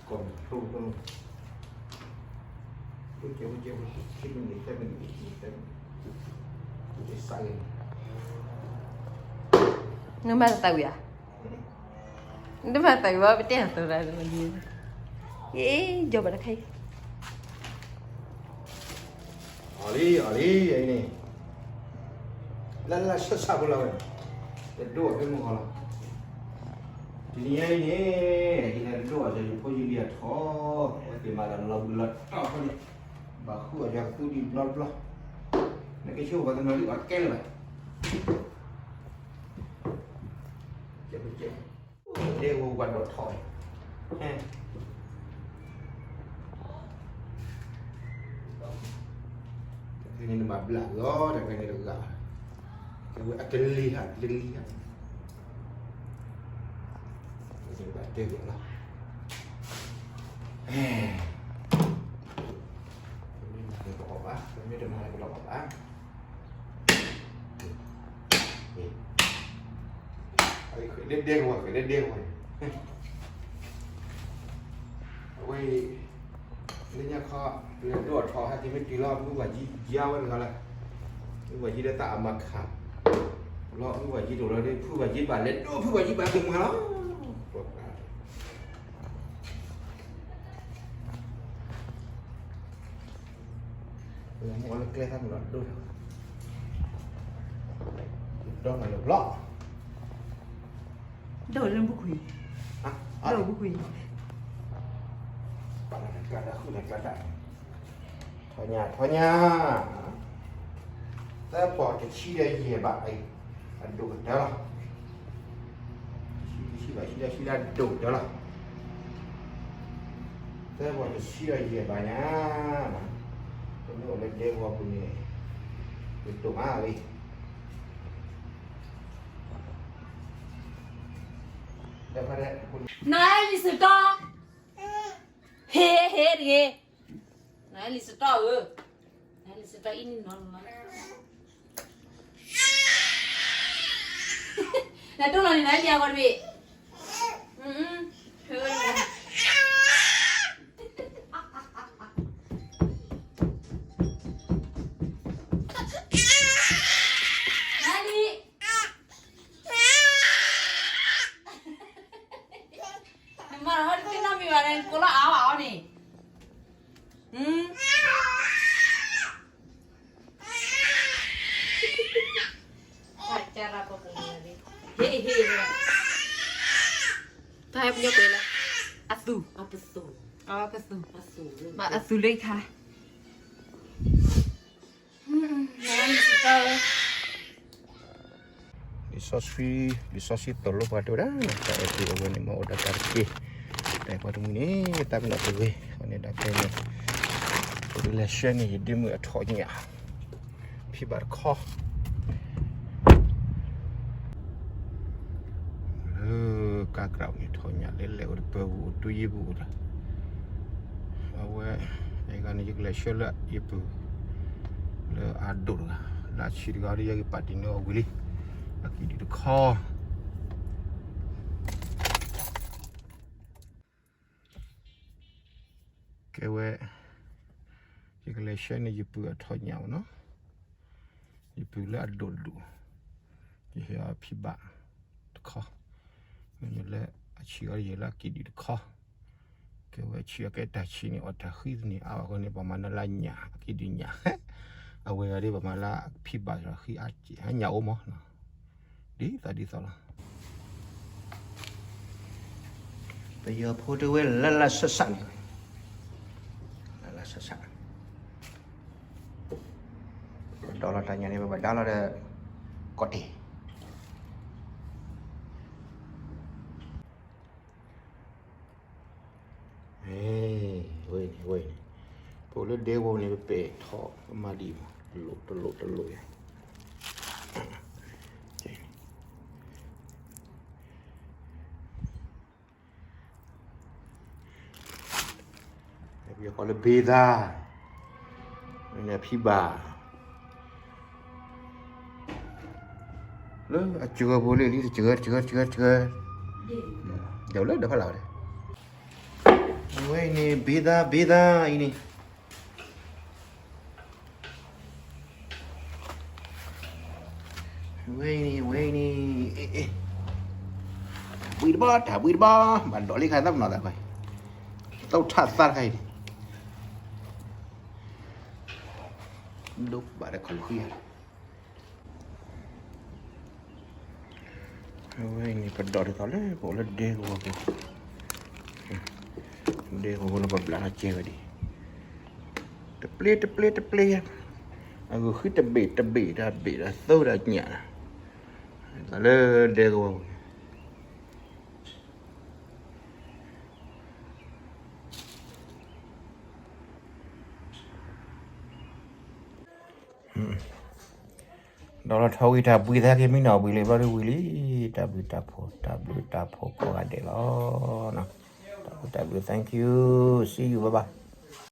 ကီၢ်ဖျိဖျိ ဝဲကဲဝဲကဲဝဲ ခံမံးနံး သၢမံးနံး သၢမံးနံး စးဂ့ၤ နမၤသးဝံၤဧါ, နမၤသးဝံၤ ပတဲအသိးဒၣ်လၢမနုၤ, ယ ယီၤဘၣ်တခါအံၤ အီၤလံ အီၤလံ အံၤန့ၣ် လၢလၢဆၢဆၢဖိလီၤဝဲ, တဒိၣ်အဖဲမုၢ်ဂီၤလီၤ, တနံၤညါအံၤန့ၣ် ယဟဲတဒိၣ်အီၤယဖိယလံၤအထီၣ်, အဝဲသ့ၣ်မၤတၢ်လီၤဘှံးလီၤတီၤအဃိန့ၣ်, ဘၣ်ဃုအီၤယၤကသူဒံးဘျီတဘျီ, နကဆိပှၤတနီၤဒံးအီၤတကဲလၢၤဘၣ် ကဲကဲ ဒဲဝဲဝဲဒိၣ်ထီၣ်, တခါန့ၣ်နဘၣ်ဘျးလီၤ တခါန့ၣ်တဂၤ, ကဲဝဲအတလံၤဟး တလံၤဟး, ဘၣ်တဲဝဲလီၤ, ပမ့ၢ်မၤလၢပအီၣ်ဘၣ် ပမ့ၢ်တမၤလၢပတအီၣ်ဘၣ် ဃဲၤလၢဒဲကဝီၤ ဃဲၤလၢဒဲကဝီၤ, အဝဲအံၤ လၢညါခီ လဲၤဒိၣ်အထီၣ် ဟဲက့ၤမ့ၢ်တုၤလီၤ မုၢ်ဘၣ်ယံၤယါဝဲတဂၤလၢ မုၢ်ဘၣ်ယံၤလၢသးအမၤခး လီၤမုၢ်ဘၣ်ယံၤတအိၣ်လီၤဒီး ဖုဘၣ်ယံၤဘၣ်လဲၤဒိၣ် ဖုဘၣ်ယံၤဘၣ်က့ၤမၤလီၤ ပမ့ၢ်အီၤလၢကျဲသးမုၢ်လီၤဒိၣ်, ဒီးနၤလၢဘျီ, ဒိၣ်လၢဘူးခွံ, ဒိၣ်ဘူးခွံ, ပာ်လီၤနကျါတၢ်ဃုနကျါတၢ်, ထီညါ ထီညါ, သၢပီၢ်တဆံဒီးယဲၢ်ဘးအံၤ, အဒိၣ်ကတၢၢ်လီၤ. တဆံ တဆံဘး ဆံဒီးဆံဒီးဒိၣ်ကတၢၢ်လီၤ. သၢပီၢ်တဆံဒီးယဲၢ်ဘးညါ, ပမ့ၢ်အိၣ်လၢဒဲကဝီၤပူၤန့ၣ်, ပဒိၣ်မးလံ. နလံစတီ, ဟ့ၣ်ဟ့ၣ်တဂ့ၤ, နလံစတီဧၢ, နလံစတီအံၤန့ၣ်နီၤနီၤ, နတိၢ်လီၤန့ၣ် နလံအဂီၢ်တဘ့ၣ်, နလံ နမၤဟီတသ့နီတမံၤဘၣ်န့ၣ် ကိးလီၤအါအါအီၤန့ၣ်, ဟ့ၣ်ဟ့ၣ်, တၢ်ဟဲပညိၣ်ကွဲးလၢ အသူၣ်, အပသူၣ်, အပသူၣ်, အသူၣ်လၢခါ လံာ်စီဆှံ, လံာ်စီဆှံသိၣ်လိပှၤတဲဝဲဒၣ် တၢ်အဲၣ်တ့ၢ်အဝဲန့ၣ် မ့ၢ်အိၣ်ဒီးတၢ်တက့ၢ်, တၢ်အဲၣ်ပှၤတမုၢ်န့ၣ် တၢ်မ့ၢ်အိၣ်တဂ့ၤ, အဃိန့ၣ်ဒီးဖဲန့ၣ် ပကလဲၤဆှၢန့ၢ် ယဒ့မုၣ်အထီၣ်ညၣ် ဖံဘၣ်တခီ လၢကါကြးန့ၣ် ထီၣ်ညၣ်လဲၤလဲၤအိၣ်တပၢၤပူၤ အိၣ်တူၢ်ယံၤပူၤဒီး အဝဲ အဂၤန့ၣ် ယကလဲၤဆှၢလၢယပုၢ် လၢအဒိၣ်တဂၤ လၢအဆံးတဂၤဒီး ယကပာ်တ့ၢ်န့ၢ်အီၤဝံၤလံ အကံၣ်ဒုၣ်တခီ ကဲဝဲ ယကလဲၤဆှၢန့ၢ်ယပုၢ်အထီၣ်ညၣ်မ့ၢ်နီၤ, ယပုၢ်လၢအဒိၣ်တဒူၣ်, ယဟ့ၣ်အီၤဖံဘၣ်တခီ, မ့မ့ၢ်လၢအဆံးအီၤဒီးယဲၢ်လၢအကံၣ်ဒုၣ်တခီ, ကဲဝဲဆံးအီၤကဲတၢ်ဆံးန့ၣ် အီၣ်တၢ်ဃံသန့ၤအါဘၣ်အဃိန့ၣ် ပှၤမၤနၢၤလၢညၣ် အကံၣ်ဒုၣ်ညၣ်, အဝဲအံၤဒီးပှၤမၤလၢဖံဘၣ်ဃံအါက့ၢ် ညၣ်အိၣ်မးနီၤ, ဒ်သိးဒ်သိးလီၤ. ပယီၤဖိတဲဝဲလၢလၢဆၢဆၢန့ၣ်, လၢလၢဆၢဆၢ, ပဒီလီၤတၢ်ညၣ်န့ၣ် ပဘၣ်ဒါလီၤဒီး ကီၢ်တ့ၢ် ဝဲန့ၣ် ဝဲန့ၣ်, ပအိၣ်လၢဒဲကဝီၤန့ၣ် ပပဲာ်ထီၣ် ပမၤဒ်အံၤမး တလိၣ်တလိၣ်တလိၣ်ယါ ပယီၤကိးလၢဘ့သါ, မ့ၢ်န့ၣ်ဖံဘၣ်, လၢအစှၤဖိလၢလံ တစှၤ တစှၤ တစှၤ တစှၤ, ဒီးလၢဒီးဖးလၢ်ဝဲဒၣ် ဝဲအံၤန့ၣ် ဘ့သါ ဘ့သါအံၤန့ၣ် ဝဲအံၤန့ၣ် ဝဲအံၤန့ၣ် ဘှံးတဘီ တၢ်ဘှံးတဘီ ဘၣ်ဒိးလံခါသၣ်ပနီၣ်သးခါအံၤ သုးထၣ်သၣ်တခါအံၤန့ၣ် ဒိဘၣ်ဒီးခီၣ်လီၤဃံဧါ အဝဲအံၤန့ၣ် ပဒိးဒ်သိးလၢပအိၣ်လၢဒဲကဝီၤပူၤ, ဒဲကဝီၤပူၤန့ၣ် ပဘျးထီၣ်ကဲဝဲဒၣ်, တပျ့တပျ့တပျ့, အဂုာ်ဃံတဘ့ၣ်တဘ့ၣ်ဒီးဘ့ၣ်ဒီးသိဒီးညၣ်, ဒ်သိးလၢဒဲကဝီၤပူၤန့ၣ် ဒီးလီၤထီဝံၤတၢ်ဘှံးသးက့ၤမံနီၤဘှံးလံဘျီဒုးဝံၤလံ, တၢ်ဘျုးတၢ်ဖှိၣ် တၢ်ဘျုးတၢ်ဖှိၣ်ကိးဂၤဒဲးလီၤ, တၢ်ဘျုးတၢ်ဘျုး thank you, see you, bye bye.